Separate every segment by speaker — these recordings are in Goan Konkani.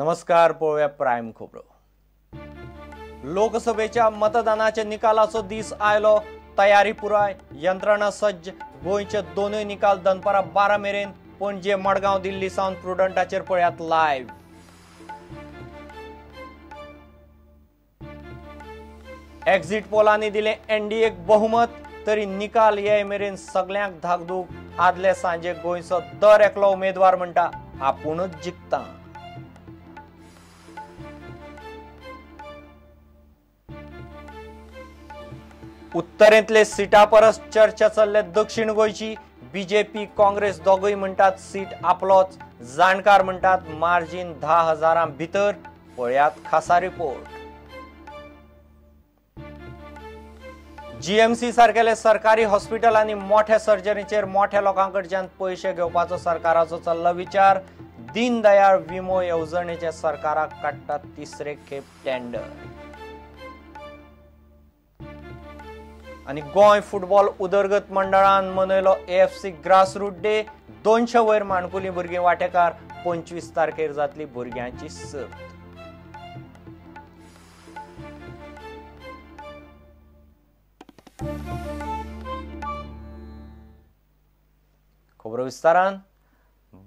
Speaker 1: नमस्कार, पळोवया प्रायम खबरो. लोकसभेच्या मतदानाच्या निकालाचो दीस आयलो. तयारी पुराय, यंत्रणा सज्ज. गोंयचे दोनूय निकाल दनपारा 12 मेरेन. पणजे, मडगांव, दिल्ली सावन प्रुडंटाचेर पळयात लायव्ह. एक्झिट पोलांनी दिले एनडीएक बहुमत, तरी निकाल ये मेरेन सगल्यांक धाकधूक. आदले सांजे गोंयचो दर एकलो उमेदवार म्हणटा आपूणच जिखता. उत्तरेंतले सिटा परस चर्चा चल्ले दक्षिण गोंयची. बीजेपी काँग्रेस दोगूय म्हणटात सीट आपलोच. जाणकार म्हणटात मार्जीन 10,000 भितर. पळयात खासा रिपोर्ट. जीएमसी सारकेले सरकारी हॉस्पिटलांनी मोठ्या सर्जरीचेर मोठ्या लोकां कडच्यान पयशे घेवपाचो सरकाराचो चल्ला विचार. दीनदयाळ विमो येवजणेचे सरकाराक काडटा तिसरे खेप टेंडर. आनी गोंय फुटबॉल उदरगत मंडळान मनयलो एएफसी ग्रासरूट डे. 200 वयर माणकुली भुरगीं वांटेकार. 25 तारखेर जातली भुरग्यांची सर्त. खबरो विस्तारान.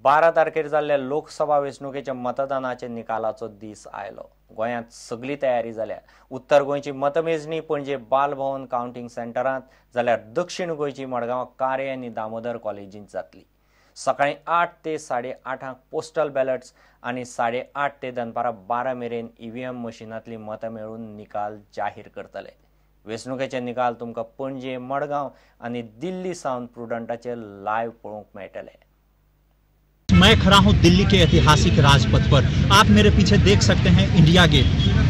Speaker 1: 12 तारखेर जाल्ल्या लोकसभा वेंचणुकेच्या मतदानाचे निकालाचो दीस आयलो. गोंयांत सगळी तयारी जाल्या. उत्तर गोंयची मतमेजणी पणजे बालभवन कावंटींग सेंटरांत, जाल्यार दक्षिण गोंयची मडगांव कारे आनी दामोदर कॉलेजींत जातली. सकाळी 8 ते 8:30 पोस्टल बॅलट्स आनी 8:30 ते दनपारां 12 मेरेन ईव्हीएम मशिनांतली मतां मेळून निकाल जाहीर करतले. वेंचणुकेचे निकाल तुमकां पणजे, मडगांव आनी दिल्ली सावन प्रुडंटाचेर लायव्ह पळोवंक मेळटले.
Speaker 2: मैं खड़ा हूं दिल्ली के ऐतिहासिक राजपथ पर. आप मेरे पीछे देख सकते हैं इंडिया गेट,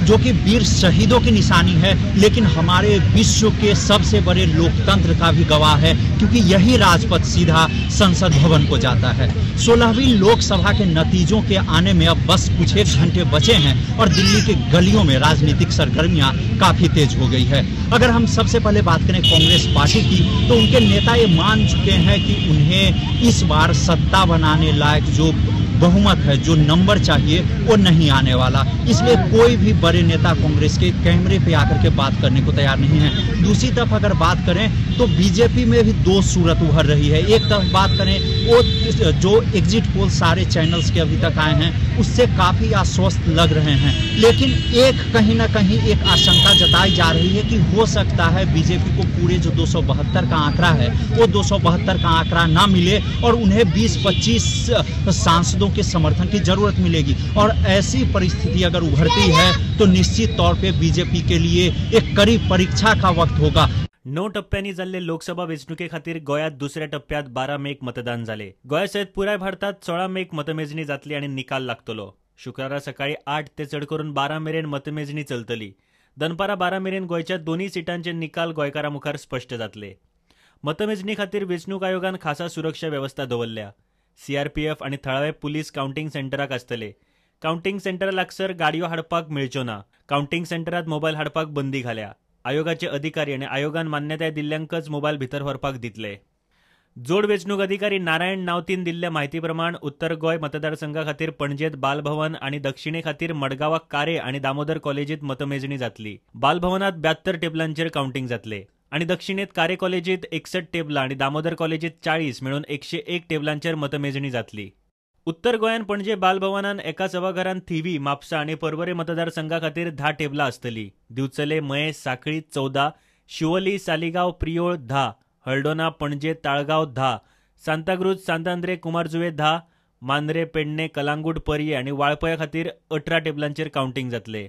Speaker 2: जो कि वीर शहीदों की निशानी है, लेकिन हमारे विश्व के सबसे बड़े लोकतंत्र का भी गवाह है, क्योंकि यही राजपथ सीधा संसद भवन को जाता है. 16वीं लोकसभा के नतीजों के आने में अब बस कुछ एक घंटे बचे हैं और दिल्ली के गलियों में राजनीतिक सरगर्मियां काफ़ी तेज हो गई है. अगर हम सबसे पहले बात करें कांग्रेस पार्टी की, तो उनके नेता ये मान चुके हैं कि उन्हें इस बार सत्ता बनाने लायक जो बहुमत है, जो नंबर चाहिए, वो नहीं आने वाला. इसलिए कोई भी बड़े नेता कांग्रेस के कैमरे पे आकर के बात करने को तैयार नहीं है. दूसरी तरफ अगर बात करें तो बीजेपी में भी दो सूरत उभर रही है. एक तरफ बात करें वो जो एग्जिट पोल सारे चैनल्स के अभी तक आए हैं, उससे काफ़ी आश्वस्त लग रहे हैं, लेकिन एक कहीं ना कहीं एक आशंका जताई जा रही है कि हो सकता है बीजेपी को पूरे जो 272 का आंकड़ा है, वो 272 का आंकड़ा ना मिले और उन्हें 20-25 सांसदों के समर्थन की जरूरत मिलेगी. और ऐसी परिस्थिति अगर उभरती है तो निश्चित तौर पे बीजेपी के लिए एक कड़ी परीक्षा का वक्त होगा.
Speaker 3: 9 टप्प्यांनी जाल्ले लोकसभा वेंचणुके खातीर गोंयांत दुसऱ्या टप्प्यांत 12 मेक मतदान जाले. गोंया सयत पुराय भारतात 16 मेक मतमेजणी जातली आनी निकाल लागतलो. शुक्रारा सकाळी 8 ते चड करून 12 मेरेन मतमेजणी चलतली. दनपारा 12 मेरेन गोंयच्या दोनूय सिटांचे निकाल गोंयकारां मुखार स्पश्ट जातले. मतमेजणी खातीर वेंचणूक आयोगान खासा सुरक्षा वेवस्था दवरल्या. सीआरपीएफ आनी थळावे पुलीस कावंटींग सेंटराक आसतले. कावंटींग सेंटरा लागसर गाडयो हाडपाक मेळच्यो ना. कावंटींग सेंटरात मोबायल हाडपाक बंदी घाल्या. आयोगाचे अधिकारी आनी आयोगान मान्यताय दिल्ल्यांकच मोबायल भितर व्हरपाक दितले. जोड वेंचणूक अधिकारी नारायण नावतीन दिल्ल्या म्हायती प्रमाण उत्तर गोंय मतदारसंघा खातीर पणजेत बालभवन आनी दक्षिणे खातीर मडगांवाक कारे आनी दामोदर कॉलेजीत मतमेजणी जातली. बालभवनात 72 टेबलांचेर कावंटींग जातले आनी दक्षिणेत कारे कॉलेजीत 61 टेबलां आनी दामोदर कॉलेजीत 40 मेळून 101 टेबलांचेर मतमेजणी जातली. उत्तर गोंयांत पणजे बालभवनान एका सभाघरांत थिवी, म्हापसा आनी पर्वरे मतदारसंघा खातीर 10 टेबलां आसतली. दिवचले, मये, साखळी 14, शिवोली, सालिगांव, प्रियोळ 10, हळदोणा, पणजे, ताळगांव 10, सांताक्रूज, सांतांद्रे, कुमारजुवे 10, मांद्रे, पेडणे, कलांगूट, पर्ये आनी वाळपया खातीर 18 टेबलांचेर कावंटींग जातले.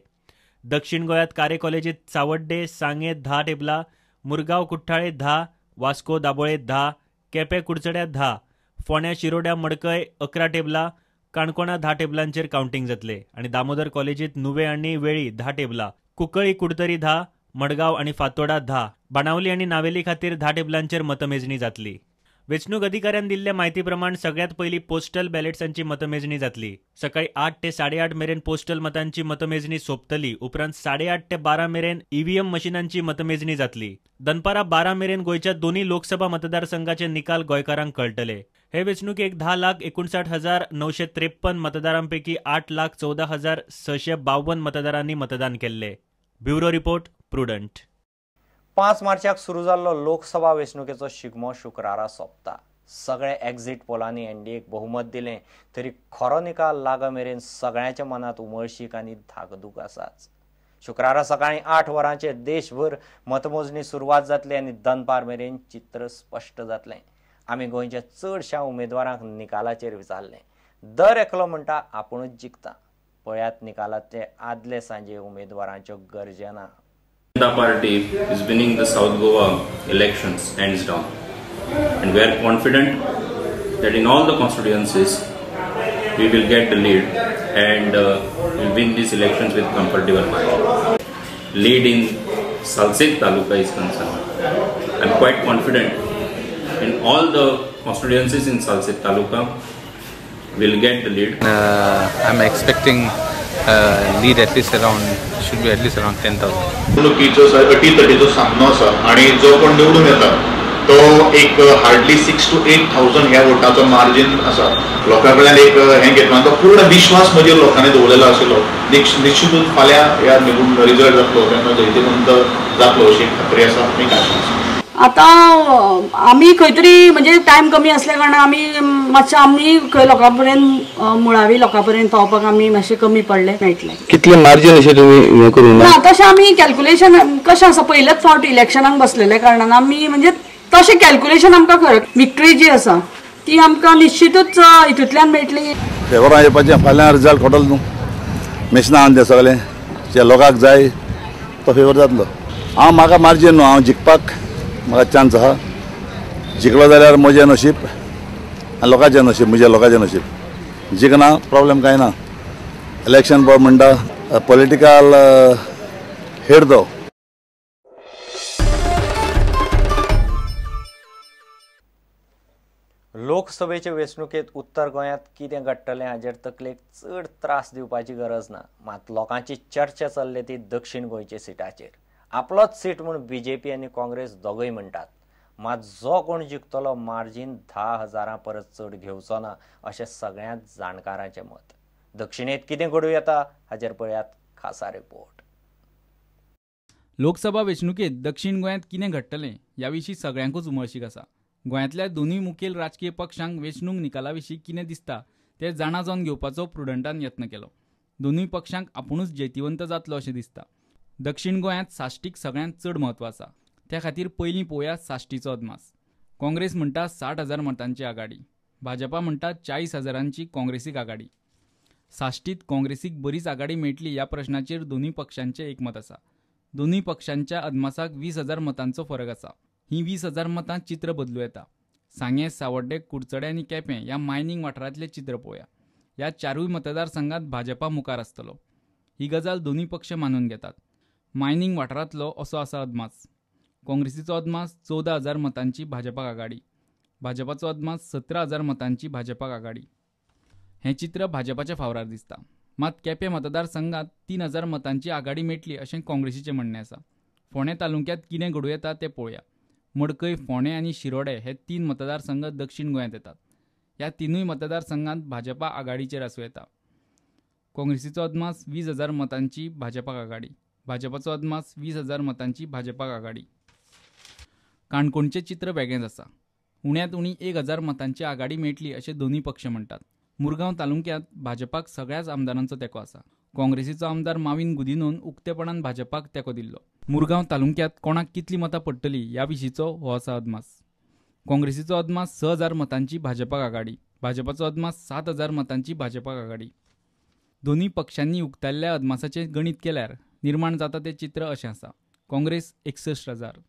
Speaker 3: दक्षिण गोंयांत कारे कॉलेजीत सावड्डे, सांगे 10 टेबलां, मुरगांव, कुठ्ठाळे 10, वास्को, दाबोळे 10, केपें, कुडचड्या 10, फोंड्या, शिरोड्या, मडकय 11 टेबलां, काणकोणा 10 टेबलांचेर कावंटींग जातले आनी दामोदर कॉलेजीत नुवे आनी वेळी 10 टेबलां, कुंकळी, कुडतरी 10, मडगांव आनी फातोडा 10, बाणावली आनी नावेली खातीर 10 टेबलांचेर मतमेजणी जातली. वेंचणूक अधिकाऱ्यान दिल्ले म्हायती प्रमाण सगळ्यात पयली पोस्टल बॅलेट्सांची मतमेजणी जातली. सकाळी 8 ते 8:30 मेरेन पोस्टल मतांची मतमेजणी सोंपतली. उपरांत 8:30 ते 12 मेरेन ईव्हीएम मशिनांची मतमेजणी जातली. दनपारा 12 मेरेन गोंयच्या दोन्ही लोकसभा मतदारसंघाचे निकाल गोंयकारांक कळटले. हे वेंचणुकेक 10,59,953 मतदारांपैकी 8,14,652 मतदारांनी मतदान केल्ले. Bureau report, Prudent.
Speaker 1: 5 मार्चाक सुरू जाल्लो लोकसभा वेंचणुकेचो शिगमो शुक्रारा सोंपता. सगळे एक्झिट पोलांनी एनडीएक बहुमत दिलें तरी खरो निकाल लागा मेरेन सगळ्यांच्या मनांत उमळशीक आनी धाकधूक आसाच. शुक्रारा सकाळी 8 वरांचेर देशभर मतमोजणी सुरवात जातली आनी दनपार मेरेन चित्र स्पश्ट जातलें. आमी गोंयच्या चडश्या उमेदवारांक निकालाचेर विचारलें. दर एकलो म्हणटा आपुणूच जिखता. पळयात निकालाचे आदले सांजे उमेदवारांच्यो गरजना.
Speaker 4: Janata Party is winning the South Goa elections hands down, and we are confident that in all the constituencies we will get the lead and will win these elections with comfortable margin. Lead in Salcete Taluka is concerned, I am quite confident in all the constituencies in Salcete Taluka will get the lead.
Speaker 5: I am expecting lead at least around, should be at least around 10,000.
Speaker 6: निवडणुकीचो अटीतटीचो सामनो आसा आनी जो कोण निवडून येता तो एक हार्डली 6 to 8,000 ह्या वोटाचो मार्जीन आसा. लोकां कडल्यान एक हें घेतला तो पूर्ण विश्वास म्हजेर लोकांनी दवरलेलो आशिल्लो. निश्चितूच फाल्यां ह्या निवडून रिजल्ट जातलो तेन्ना जैतिवंत जातलो अशी खात्री आसा आनी आशा आसा.
Speaker 7: आतां आमी खंय तरी म्हणजे टायम कमी असल्या कारणान आमी मातशें आमी खंय लोकां पर्यंत मुळावी लोकां पर्यंत पावपाक आमी मातशें कमी पडले मेळटले.
Speaker 8: कितले मार्जीन अशें तुमी हें करूंक
Speaker 7: ना? तशें आमी कॅल्क्युलेशन कशें आसा, पयलेच फावट इलेक्शनाक बसलेल्या कारणान आमी म्हणजे तशें कॅल्क्युलेशन आमकां खरें विक्ट्री जी आसा ती आमकां निश्चितूच हितूंतल्यान मेळटली.
Speaker 9: फेवरां येवपाचें फाल्यां रिजल्ट कळटलो न्हू. मेशनां आहा तें सगळें जे लोकांक जाय तो फेवर जातलो. हांव म्हाका मार्जीन न्हू, हांव जिखपाक म्हाका चान्स आहा. जिखलो जाल्यार म्हजें नशीब आनी लोकांचें नशीब, म्हजें लोकांचें नशीब. जिखना प्रॉब्लेम कांय ना. इलेक्शन बोर्ड म्हणटा पॉलिटिकल हेड तो.
Speaker 1: लोकसभेचे वेंचणुकेंत उत्तर गोंयांत कितें घडटलें हाजेर तकलेक चड त्रास दिवपाची गरज ना. मात लोकांची चर्चा चल्ली ती दक्षिण गोंयच्या सिटाचेर. आपलोच सीट म्हूण बीजेपी आनी काँग्रेस दोगूय म्हणटात. मात जो कोण जिखतलो मार्जीन 10,000 परस चड घेवचो ना अशें सगळ्यात जाणकारांचें मत. दक्षिणेंत कितें घडूं येता हाजेर पळयात खासा रिपोर्ट.
Speaker 10: लोकसभा वेंचणुकेंत दक्षिण गोंयांत कितें घडटलें ह्या विशीं सगळ्यांकूच उमळशीक आसा. गोंयांतल्या दोनूय मुखेल राजकीय पक्षांक वेंचणूक निकाला विशीं कितें दिसता तें जाणा जावन घेवपाचो प्रुडंटान यत्न केलो. दोनूय पक्षांक आपुणूच जैतिवंत जातलो अशें दिसता. दक्षिण गोंयांत साश्टीक सगळ्यांत चड म्हत्व आसा. त्या खातीर पयलीं पळोवया साश्टीचो अदमास. काँग्रेस म्हणटा 60,000 मतांची आघाडी, भाजपा म्हणटा 40,000ची काँग्रेसीक आघाडी. साश्टीत काँग्रेसीक बरीच आघाडी मेळटली ह्या प्रश्नाचेर दोनूय पक्षांचें एकमत आसा. दोनूय पक्षांच्या अदमासाक 20,000 मतांचो फरक आसा. ही 20,000 मतां चित्र बदलूं येता. सांगें, सावड्डें, कुडचडें आनी केपें ह्या मायनींग वाठारांतलें चित्र पळोवया. ह्या चारूय मतदारसंघात भाजपा मुखार आसतलो ही गजाल दोनूय पक्ष मानून घेतात. मायनींग वाठारांतलो असो आसा अदमास. काँग्रेसीचो अदमास 14,000 मतांची भाजपाक आघाडी, भाजपाचो अदमास 17,000 मतांची भाजपाक आघाडी. हें चित्र भाजपाच्या फावरार दिसता. मात केपें मतदारसंघात 3,000 मतांची आघाडी मेळटली अशें काँग्रेसीचें म्हणणें आसा. फोंडें तालुक्यांत कितें घडूं येता तें पळोवया. मडकय, फोंडें आनी शिरोडे हे 3 मतदारसंघ दक्षिण गोंयांत येतात. ह्या तिनूय मतदारसंघात भाजपा आघाडीचेर आसूं येता. काँग्रेसीचो अदमास 20,000 मतांची भाजपाक आघाडी, भाजपाचो अदमास 20,000 मतांची भाजपाक आघाडी. काणकोणचें चित्र वेगळेंच आसा. उण्यांत उणी 1,000 मतांची आघाडी मेळटली अशें दोनूय पक्ष म्हणटात. मुरगांव तालुक्यांत भाजपाक सगळ्याच आमदारांचो तेंको आसा. काँग्रेसीचो आमदार माविन गुदिनोन उक्तेपणान भाजपाक तेंको दिल्लो. मुरगांव तालुक्यांत कोणाक कितली मतां पडटली ह्या विशींचो हो आसा अदमास. काँग्रेसीचो अदमास 6,000 मतांची भाजपाक आघाडी, भाजपाचो अदमास 7,000 मतांची भाजपाक आघाडी. दोनूय पक्षांनी उक्तायल्ल्या अदमासाचें गणीत केल्यार निर्माण जाता तें चित्र अशें आसा. काँग्रेस 61,000,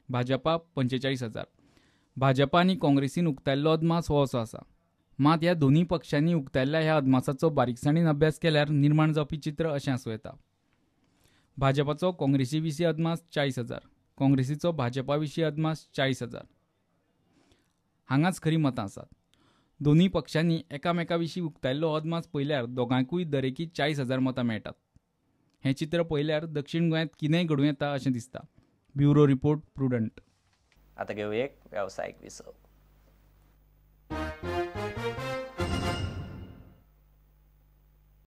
Speaker 10: भाजपा 45,000. भाजपा आनी काँग्रेसीन उक्तायल्लो अदमास हो असो आसा. मात ह्या दोनूय पक्षांनी उक्तायल्ल्या ह्या अदमासाचो बारीकसाणीन अभ्यास केल्यार निर्माण जावपी चित्र अशें आसूं येता. भाजपाचो काँग्रेसी विशीं अदमास 40,000, काँग्रेसीचो भाजपा विशीं अदमास 40,000. हांगाच खरी मतां आसात. दोनूय पक्षांनी एकामेका विशीं उक्तायल्लो अदमास पळयल्यार दोगांकूय दरेकी 40,000 मतां मेळटात. हें चित्र पळयल्यार दक्षिण गोंयांत कितेंय घडूं येता अशें दिसता. Bureau report, Prudent.
Speaker 1: आतां घेवया एक वेवसायीक विसव.